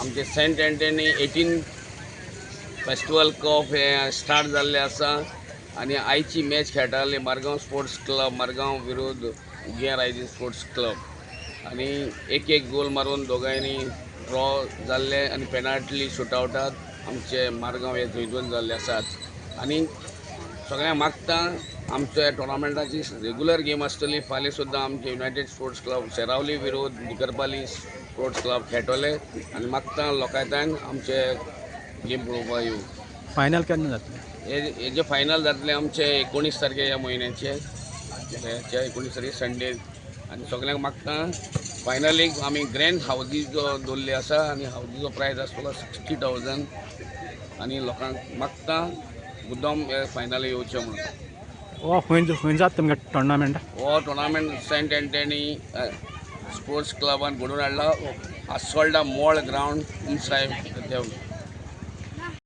आमचे Saint Anthony 18 festival cup हे start जाल्ले आसा आनी आयची मॅच खेळटाले मारगांव स्पोर्ट्स क्लब मारगांव विरुद्ध उग्या रायझींग स्पोर्ट्स क्लब आनी एक एक गोल मारून दोगांयनी ड्रॉ जाल्ले आनी पेनाल्टी शुटआवटात आमचे मारगांव हे जैतवंत जाल्ले आसात. आनी सगळ्यांक मागता आमच्या टुर्नामेंटाची रेगुलर गेम आसतली. फाल्यां सुद्दां आमचे युनायटेड स्पोर्ट्स क्लब सेरावली विरोध निकरपाली स्पोर्ट्स क्लब खेळटले आनी मागता लोकांक आमचे गेम पळोवपाक येवं. फायनल केन्ना जातलें? हेजे फायनल जातलें आमचे 19 तारखे ह्या म्हयन्याचे, 19 तारखे संडे. आनी सगळ्यांक मागता फायनलीक आमी ग्रँड हावजीचो दवरले आसा आनी हावजीचो प्रायज आसतलो 60,000 आनी लोकांक मागता मुद्दम हे फायनल येवचें म्हणून. हो खंय खंय जाता तुमगे टुर्नामेंट? हो टुर्नामेंट सेंट एंटनी स्पोर्ट्स क्लबान घडोवन हाडला, आसोल्डा मोळ ग्रावंड इनसायड.